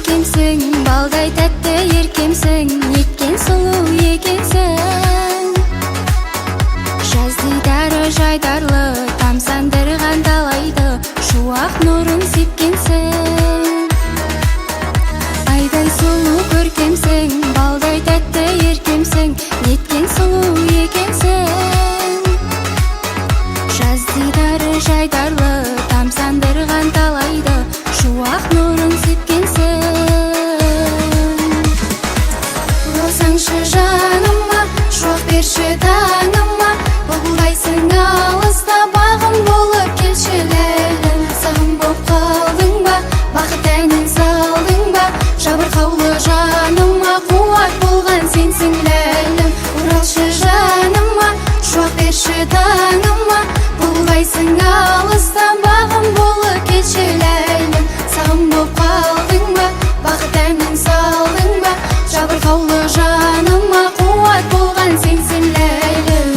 Көркемсің, балдай тәтті еркемсің, неткен сұлу екенсің. Жаз дидары жайдарлы, тамсандырған талайды, шуақ нұрын сепкенсің. Айдай сұлу көркемсің, балдай тәтті еркемсің, неткен сұлу екенсің. Жаз дидары жайдарлы, тамсандырған талайды, шуақ нұрын сепкенсің. Оралсаңшы жаныма, шуақ берші таңыма, бұлбұлдайсың алыста, бағым болып келші, ләйлім. Сағым боп қалдың ба, бақыт әнін салдың ба, жабырқаулы жаныма қуат болған сенсің, ләйлім. Оралшы жаныма, шуақ берші таңыма, бұлбұлдайсың алыста, бағым болып келші, ләйлім. Сағым боп қалдың ба, бақыт әнін салдың ба, жабырқаулы жаныма қуат болған сенсің, ләйлім.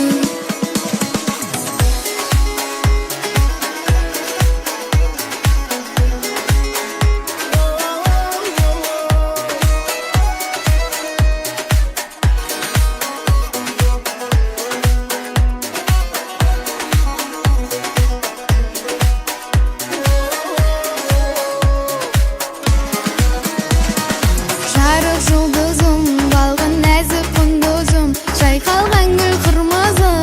Жарық жұлдызым, балғын нәзік құндызым, жайқалған гүл қырмызы.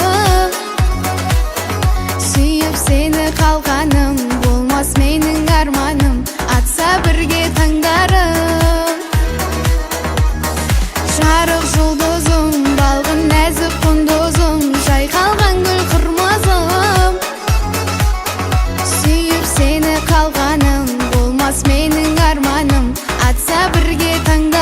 Сүйіп сені қалғаным, болмас менің арманым, атса бірге таңдарым. Жарық жұлдызым, балғын нәзік құндызым, жайқалған гүл қырмызым. Сүйіп сені қалғаным, болмас менің арманым, атса бірге таңдарым.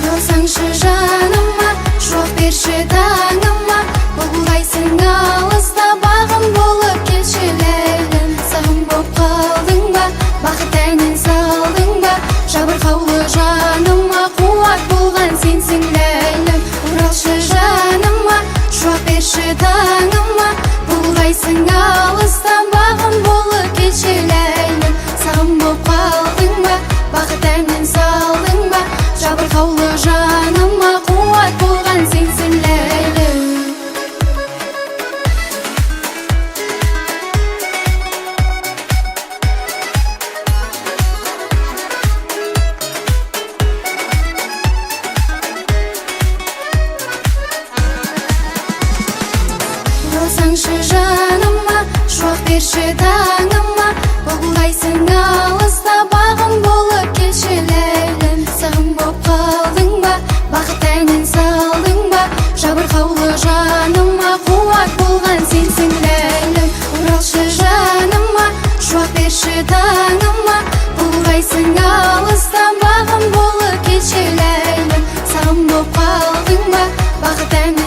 Оралсаңшы жаныма, шуақ берші таңыма, бұлбұлдайсың алыста, бағым болып келші, ләйлім. Сағым боп қалдың ба, бақыт әнін салдың ба, жабырқаулы жаныма қуат болған сенсің, ләйлім. Оралшы жаныма, шуақ берші таңыма, бұлбұлдайсың алыста, бағым болып келші, ләйлім. Сағым боп қалдың ба, бақыт әнін салдың ба, жабырқаулы жаныма қуат болған сенсің, ләйлім. Оралсаңшы жаныма, шуақ берші таңыма, бұлбұлдайсың алыста, бағым болып келші, ләйлім. Сағым боп қалдың ба, бақыт әнін салдың ба, жабырқаулы жаныма қуат болған сенсің, ләйлім. Оралшы жаныма, шуақ берші таңыма, бұлбұлдайсың алыста, бағым болып келші, ләйлім. Сағым боп қалдың ба, бақыт әнін